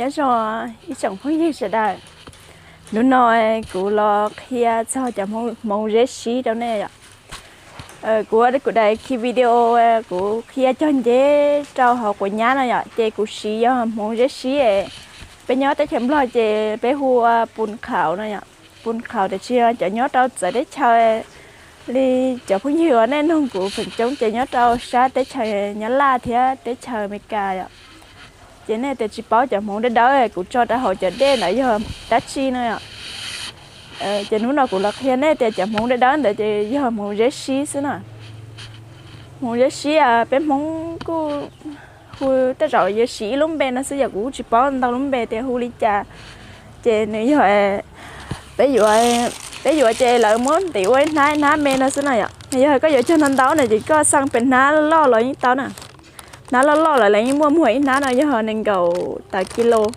Nyob zoo ib tsoom phooj ywg sawv daws, hnub no kuv los qhia txog cov hmoov zeb sib rau nej yom. Kuv ua kuv daim khi video kuv qhia cog nceb rau hauv quav nyab no yom, ces kuv siv yog hmoov zeb sib. Peb nyob teb chaws Nplog ces peb hu ua pun qhaum no yom. Pun qhaum tiam sis cov nyob rau txawv teb chaws li cov phooj ywg uas nej noog kuv feem coob ces nyob rau sab teb chaws Nyab Laj thiab teb chaws Amelikas yom. Ces nej tias tsis paub cov hmoov dawb dawb kuv tso rau hauv cov dej ntawd yog dab tsi no yom. Ces hnub no kuv los qhia nej tias cov hmoov dawb dawb ntawd ces yog hmoov zeb sib xwb na. Hmoov zeb sib peb Hmoob kuj hu tej zaum yuav siv ib lub npe no xwb yom, kuv kuj tsis paub ntau lub npe tias hu li cas. Ces nws yog, peb yuav, peb yuav ces lawv muab ntim ua ib hnab ib hnab me no xwb na yom. Yog koj yuav cog ntau ntau no ces koj xaj pem hnab loj los yeej tau na. Hnab loj loj lawv yeej muaj muag ib hnab no yog nees nkaum tawm kis lus.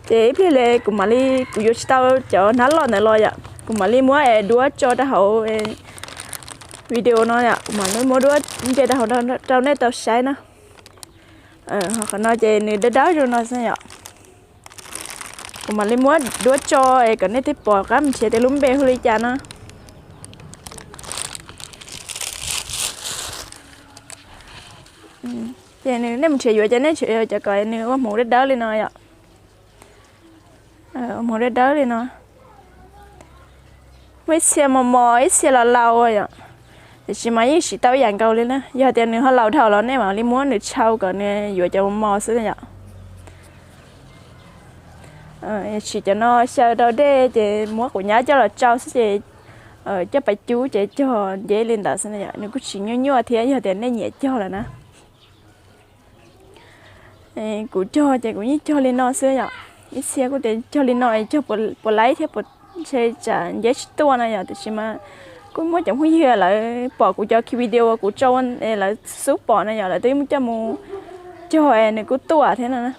Ces ib pliag li kuv mam li, kuv yuav tsis tau cov hnab loj ntawd los yom, kuv mam li muab es duab tso rau hauv video no yom, kuv mam li muab duab ntsia rau hauv rau nej tau saib na. Ho qhov no ces nws dawb dawb zoo no xwb yom. Kuv mam li muab duab tso es kom nej thiaj pom qab mus nrhiav tias lub npe hu li cas no. Ces nej mus nrhiav yuav ces nej nrhiav yuav cov kom nws ua hmoov dawb dawb li no yom. Ua hmoov dawb dawb li no. Muaj ib txhia mos mos ib txhia laus laus yom. Tiam sis mas yeej siv tau ib yam nkaus li na. Yog tias nws ho laus dhau los nej mam li muab nws tshau kom nws yuav cov mos mos xwb yom. Tsim cov no xyaw rau dej ces muab quav nyab coj los tsau xwb ces coj pais cub ces cog nceb li ntawd xwb na yom. Nws kuj tsis nyuaj nyuaj thiab yog tias nej nyiam cog lawm na. Kuv cog ces kuv yeej cog li no xwb yom. Ib txhia kuj tias cog li no es cog puas laib thiab puas ntshe tsam nceb tsis tuaj no yom, tiam sis mas kuj muab cov phooj ywg lawv pom kuv cov khi video kuv tso, lawv xub pom no yom, lawv twb muab coj mus cog es nws kuj tuaj thiab no.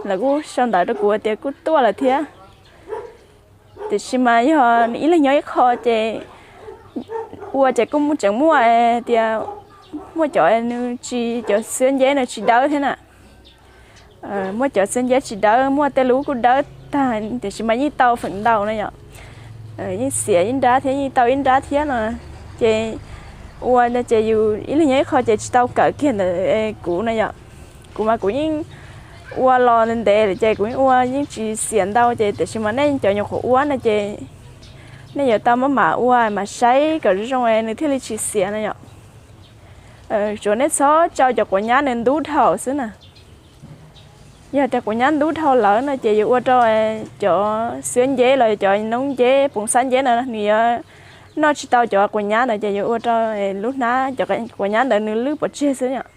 Lawv kuj sau ntawv rau kuv tias kuj tuaj lawm thiab. Tiam sis mas yog ib leeg nyob ib qho ces ua ces kuj tseem muaj tias muaj cov nws tsis, cov xiab nceb nws tsis dawb thiab na. Muaj cov xiab nceb tsis dawb, muaj tej lub kuj dawb tag tiam sis mas yeej tau feem ntau no yom. Yeej xiam ib nrab thiab yeej tau ib nrab thiab no. Ces ua ces yus ib leeg nyob ib qho ces tsis tau kawm kiag ntawm kuv no yom. Kuv mas kuv yeej ua los ntev ntev lawm ces kuv yeej ua yeej tsis xiam ntau ces tiam sis mas nej cov nyuam qhuav ua no ces nej yuav tau maj mam ua mam saib kom zoo zoo nws thiaj li tsis xiam no yom. Tsuas nej txhob tsau cov quav nyab nws ntub dhau xwb na. Yog tias quav nyab ntub dhau lawm no ces yuav ua rau cov xiab nceb los cov noob nceb poov xab nceb na nws yuav noj tsis tau cov quav nyab ntawd ces yuav ua rau lub hnab cov quav nyab ntawd nws lwj pov tseg xwb yom.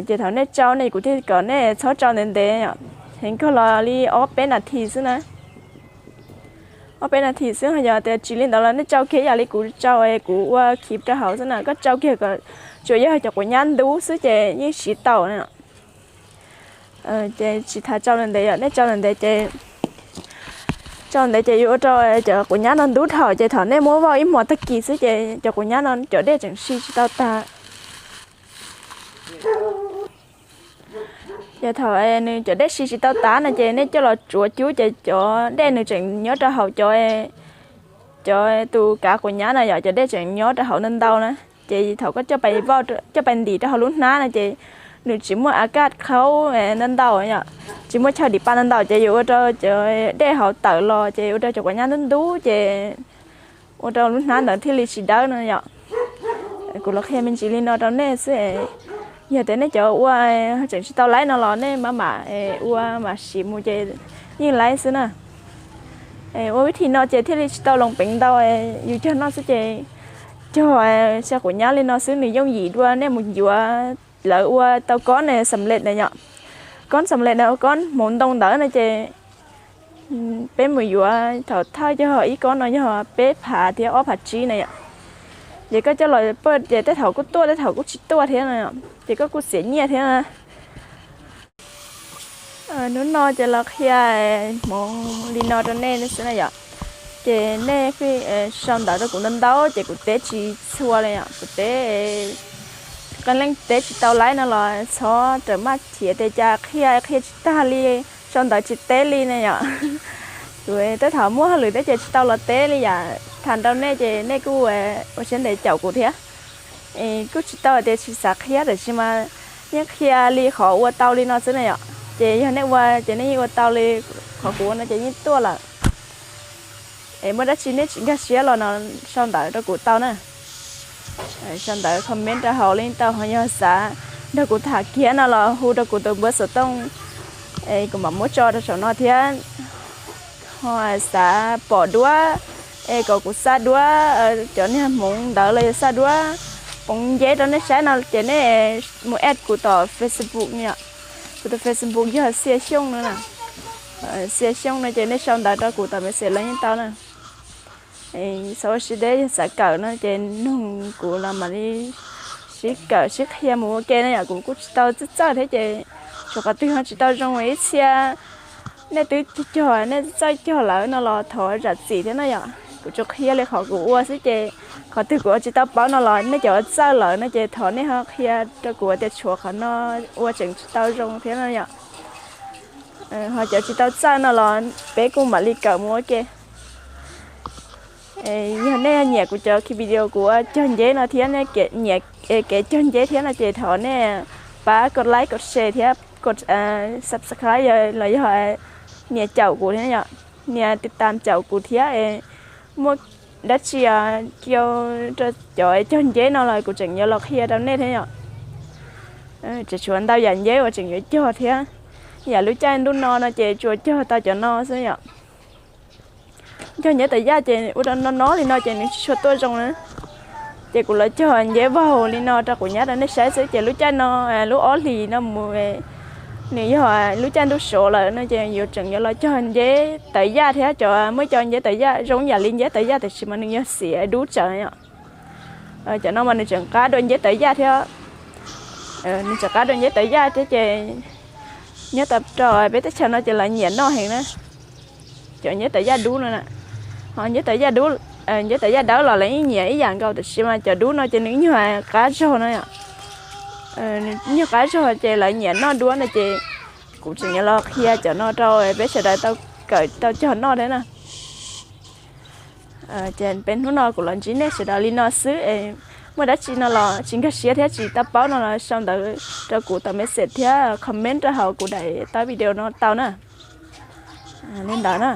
Ces thaum nej tsau ne kuv thiaj kom nej txhob tsau ntev ntev yom, heev kawg los li ob peb nas this xwb na. Ob peb nas this xwb, yog tias tsis li ntawd los nej tsau kiag yam li kuv tsau, kuv ua khi rau hauv xwb na, koj tsau kiag kom tsuas yog cov quav nyab ntub xwb ces yeej siv tau na. Ces tsis tas tsau ntev yom, nej tsau ntev ces, tsau ntev ces yuav ua rau cov quav nyab no ntub dhau ces thaum nej muab vau ib hmos tag kis xwb ces cov quav nyab no cov dej tseem si tsis tau tag. Ces thaum nws cov dej si tsis tau tag no ces nej coj los tsuav cub ces cov dej nws tseem nyob rau hauv cov, cov tus kav quav nyab no yom, cov dej tseem nyob rau hauv ntau ntau na. Ces thaum koj coj pais ntim rau hauv lub hnab no ces nws tsis muaj a kaj qhaub ntau ntau yom, tsis muaj chaw dim pa ntau ntau ces yuav ua rau cov dej hauv tawm los ces ua rau cov quav nyab ntub ntub ces ua rau lub hnab ntawd thiaj li tsis dawb no yom. Kuv los qhia me ntsis li no rau nej xwb. Yog tias nej cov ua tseem tsis tau laib no los nej maj mam ua mam siv mus ces yeej laib xwb na. Ua vib thim no ces thiaj li tsis tau loo peev ntau, yus cog noj xwb ces cog xyaw quav nyab li no xwb nws yooj yim dua nej mus yuav lawv ua tau kob ne xam lej na yom. Kob xam lej na, kob hmoov ntoo ntawd no ces peb mus yuav thaum thawj yog ib kob no yog peb phav thiab ob phav tsib na yom. Ces koj coj los paj ces tej thaum kuj tuaj tej thaum kuj tsis tuaj thiab no, ces koj kuj xiam nyiaj thiab na. Hnub no ces los qhia hmoov li no rau nej xwb na yom. Ces nej sau ntawv rau kuv ntau ntau ces kuv teb tsis txhua li yom, kuv teb Qee leej teb tsis tau laib no los txhob rawm maj chim tias cas qhia qhia tsis tag li, sau ntawv tsis teb li ne yom. Kuv tej thaum muaj hauj lwm thiab ces tsis tau los teb li yom. Tham rau nej ces nej kuj ua siab ntev caum kuv thiab. Kuj tsis tau tias tsis xav qhia tab sis mas yeej qhia li qhov ua tau li no xwb na yom. Ces yog nej ua ces nej yeej ua tau li qhov kuv ua no ces yeej tuaj lawm. Es muaj dab tsi nej tsis nkag siab los no sau ntawv rau kuv tau na. Sau ntawv comment rau hauv li tau, ho yog xav nrog kuv tham kiag no los hu rau kuv tus npawb xov tooj, kuv mam muab tso rau saum no thiab. Ho xav pom duab es kom kuv xa duab cov niag hmoov ntawd los yog xa duab poov nceb rau nej saib no ces nej mus add kuv tom Facebook yom. Kuv tus Facebook yog Xia Xyooj no na. Xia Xyooj no ces nej sau ntawv rau kuv tom message los yeej tau na. Xav ua si deb yog xav kawm no ces nug kuv los mam li sib kawm sib qhia mus ua ke na yom. Kuv kuj tsis tau txawj txawj thiab ces tsuas qhov twg ho tsis tau zoo ib txhia nej twb cog nej txawj cog lawm no los thov zam txim thiab na yom. Kuv tsuas qhia li qhov kuv ua xwb ces qhov twg kuv ua tsis tau paub no los nej cov txawj lawm no ces thov nej ho qhia rau kuv tias tshuav qhov no ua tseem tsis tau zoo thiab no yom. Ho cov tsis tau txawj no los peb kuj mam li kawm mus ua ke. Yog nej nyiam kuv cov video kuv ua cog nceb no thiab nej nyiam kev cog nceb thiab no ces thov nej pab kov like kov share thiab kov subscribe los yog nias caum kuv thiab yom, nias tiv tam caum kuv thiab. Muaj dab tsi rau cov cog nceb no los kuv tseem yuav los qhia rau nej thiab yom. Tseem tshuav ntau yam nceb uas tseem yuav cog thiab. Yam lub caij ntuj no no ces tsuas cog tau cov no xwb yom. Cog nceb tawv yaj ces ua rau no no li no ces nws tsis tshua tuaj zoo na. Ces kuv los cog nceb vaug li no rau kuv nyab rau nej saib xwb ces lub caij no lub ob hlis no mus nws yog lub caij ntuj sov lawm no ces yuav tseem yuav los cog nceb tawv yaj thiab cov muaj cov nceb tawv yaj zoo yam li nceb tawv yaj tiam sis mas nws yog xiav dub tsawv yom. Cov no mas nws tseem qab dua nceb tawv yaj thiab. Nws tseem qab dua nceb tawv yaj thiab ces nyob rau peb teb chaws no ces lawv nyiam noj heev na. Cov nceb tawv yaj dub no na, ho nceb tawv yaj dub, nceb tawv yaj dawb los lawv yeej nyiam ib yam nkaus tiam sis mas cov dub no ces nws nyuag qab zog no yom. Nws nyuag qab zog ces lawv nyiam noj dua no ces kuv tseem yuav los qhia cov no rau peb sawv daws tau kawm tau cog noj thiab na. Ces peb hnub no kuv los ntsib nej sawv daws li no xwb es muaj dab tsi no los tsis nkag siab thiab tsis tau paub no los sau ntawv rau kuv tom message thiab comment rau hauv kuv daim tawb video no tau na. Li ntawd na.